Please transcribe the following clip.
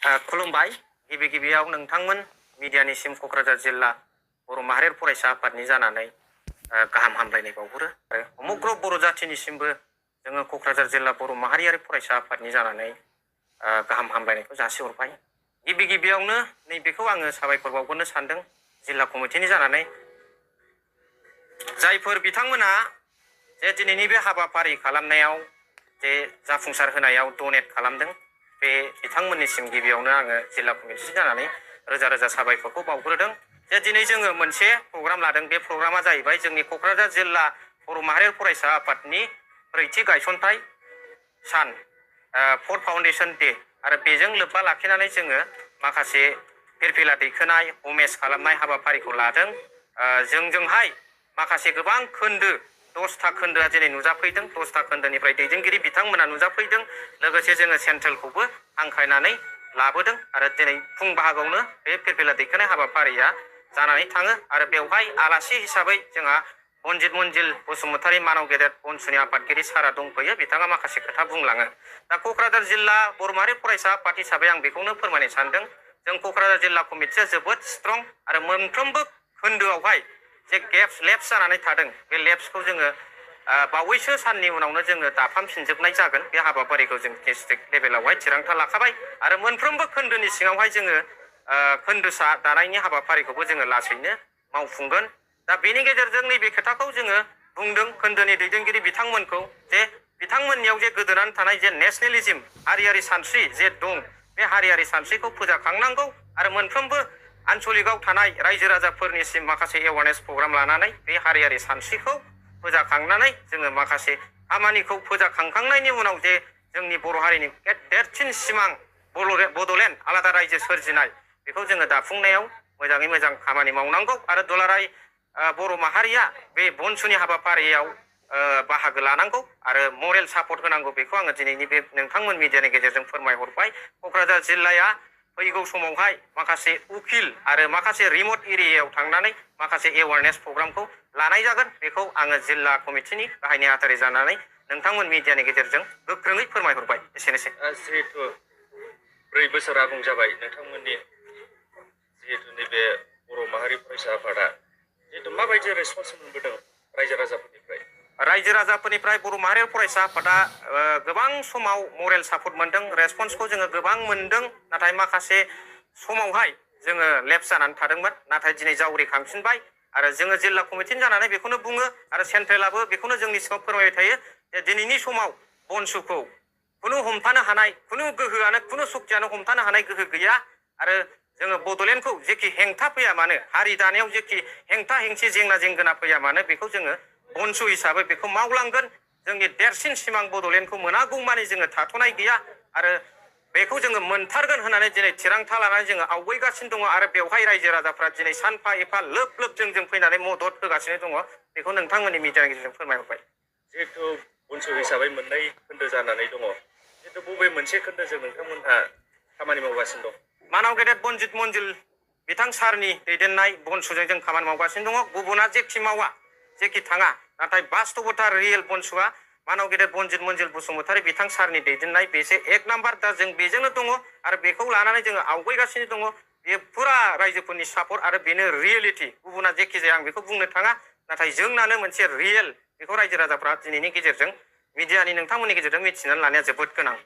खुलुमबाय गिबि गिबियाव नोंथांमोन मिडियानिसिम क'क्राझार जिल्ला बर' माहारियारि फरायसा आफादनि जानानै गाहाम हामलायनाय बावहरो आरो समग्र बर' जाथिनिसिमबो जोङो क'क्राझार जिल्ला बर' माहारियारि फरायसा आफादनि जानानै गाहाम हामलायनायखौ जासिहरबाय। गिबि गिबियावनो नैबेखौ आङो साबायखर बावग्रोनो सानदों जिल्ला कमिटिनि जानानै जायफोर बिथांमोना जे दिनैनि बे हाबाफारि खालामनायाव जे जाफुंसार होनायाव डनेट खालामदों बे बिथांमोननिसिम गिबियावनो आङो जिल्ला कमिटि जानानै रोजा रोजा साबायखरखौ बावग्रोदों। जे दिनै जोङो मोनसे प्रग्राम लादों बे प्रग्रामा जाहैबाय जोंनि क'क्राझार जिल्ला बर' माहारियारि फरायसा आफादनि ब्रैथि गायसनथाइ सान फर फाउन्डेसन डे आरो बेजों लोब्बा लाखिनानै जोङो माखासे फिरफिला दैखोनाय हमेज खालामनाय हाबाफारिखौ लादों। जोंजोंहाय माखासे गोबां खोन्दो 10था खोन्दोआ दिनै नुजाफैदों। 10था खोन्दोनिफ्राय दैदेनगिरि बिथांमोना नुजाफैदों। लोगोसे जोङो सेन्ट्रेलखौबो हांख्रायनानै लाबोदों आरो दिनै फुं बाहागोआवनो बे फिरफिला दैखोनाय हाबाफारिया जानानै थाङो आरो बेवहाय आलासि हिसाबै जोंहा बनजित मन्जिल बसुमतारी मानाव गेदेर बनसुनि आफादगिरि सारा दंफैयो। बिथाङा माखासे खोथा बुंलाङो। दा क'क्राझार जिल्ला बर' माहारि फरायसा आफाद हिसाबै आं बेखौनो फोरमायनो सानदों जों क'क्राझार जिल्ला कमिटिया जोबोद स्ट्रं आरो मोनफ्रोमबो खोन्दोआवहाय जे लेप्स जानानै थादों बे लेप्सखौ जोङो बावैसो साननि उनावनो जोङो दाफामफिनजोबनाय जागोन। बे हाबाफारिखौ जों डिस्ट्रिक्ट लेभेलावहाय थिरांथा लाखाबाय आरो मोनफ्रोमबो खोन्दोनि सिङावहाय जोङो खोन्दोसा दानायनि हाबाफारिखौबो जोङो लासैनो मावफुंगोन। दा बेनि गेजेरजों नैबे खोथाखौ जोङो बुंदों खोन्दोनि दैदेनगिरि बिथांमोनखौ जे बिथांमोननियाव जे गोदोनानै थानाय जे नेसनेलिज्म हारियारि सानस्रि जे दं बे हारियारि सानस्रिखौ फोजाखांनांगौ आरो मोनफ्रोमबो आन्चलिकआव थानाय रायजो राजाफोरनिसिम माखासे एवारनेस प्रग्राम लानानै बे हारियारि सानस्रिखौ फोजाखांनानै जोङो माखासे खामानिखौ फोजाखांखांनायनि उनाव जे जोंनि बर' हारिनि देरसिन सिमां बड'लेण्ड आलादा रायजो सोरजिनाय बेखौ जोङो दाफुंनायाव मोजाङै मोजां खामानि मावनांगौ आरो दुलाराय बर' माहारिया बे बनसुनि हाबाफारियाव बाहागो लानांगौ आरो मरेल सापर्ट होनांगौ। बेखौ आङो दिनैनि बे नोंथांमोन मिडियानि गेजेरजों फोरमायहरबाय। क'क्राझार जिल्लाया फैगौ समावहाय माखासे उकिल आरो माखासे रिमट एरियायाव थांनानै माखासे एवारनेस प्रग्रामखौ लानाय जागोन। बेखौ आङो जिल्ला कमिटिनि गाहाय नेहाथारि जानानै नोंथांमोन मिडियानि गेजेरजों गोख्रोङै फोरमायहरबाय। एसेनोसै। जिहेतु 4 बोसोर आबुं जाबाय नोंथांमोननि जिहेतु नैबे बर' माहारि फरायसा आफादा जिहेतु माबायदि रेसपन्स मोनबोदों रायजो राजाफोरनिफ्राय? रायजो राजाफोरनिफ्राय बर' माहारियारि फरायसा आफादा गोबां समाव मरेल सापर्ट मोनदों। रेसपन्सखौ जोङो गोबां मोनदों। नाथाय माखासे समावहाय जोङो लेप्स जानानै थादोंमोन। नाथाय दिनै जावरिखांफिनबाय आरो जोङो जिल्ला कमिटिनि जानानै बेखौनो बुङो आरो सेन्ट्रेलाबो बेखौनो जोंनि सिगाङाव फोरमायबाय थायो जे दिनैनि समाव बनसुखौ खुनु हमथानो हानाय खुनु गोहोआनो खुनु शक्तियानो हमथानो हानाय गोहो गैया आरो जोङो बड'लेण्डखौ जेखि हेंथा फैया मानो हारि दानायाव जेखि हेंथा हेंसि जेंना जेंगोना फैया मानो बेखौ जोङो बनसु हिसाबै बेखौ मावलांगोन। जोंनि देरसिन सिमां बड'लेण्डखौ मोनागौमानि जोङो थाथ'नाय गैया आरो बेखौ जोङो मोनथारगोन होननानै दिनै थिरांथा लानानै जोङो आवगायगासिनो दङ आरो बेवहाय रायजो राजाफ्रा दिनै सानफा एफा लोब लोब जोंजों फैनानै मदद होगासिनो दङ। बेखौ नोंथांमोननि मिडियानि गेजेरजों फोरमायहरबाय। जिहेतु बनसु हिसाबै मोननै खोन्दो जानानै दङ जिहेतु बबे मोनसे खोन्दोजों नोंथांमोनहा खामानि मावगासिनो दं? मानाव गेदेर बनजित मन्जिल बिथां सारनि दैदेननाय बनसुजों जों खामानि मावगासिनो दङ। गुबुना जेखि मावा जेखि थाङा नाथाय बास्तबता रियेल बनसुआ मानाव गेदेर बनजित मन्जिल बसुमतारी बिथां सारनि दैदेननाय बेसो एक नाम्बार। दा जों बेजोंनो दङ आरो बेखौ लानानै जोङो आवगायगासिनो दङ। बे फुरा रायजोफोरनि सापर्ट आरो बेनो रियेलिटि। गुबुना जेखि जाया आं बेखौ बुंनो थाङा नाथाय जोंनानो मोनसे रियेल। बेखौ रायजो राजाफ्रा दिनैनि गेजेरजों मिडियानि नोंथांमोननि गेजेरजों मिथिनानै लानाया जोबोद गोनां।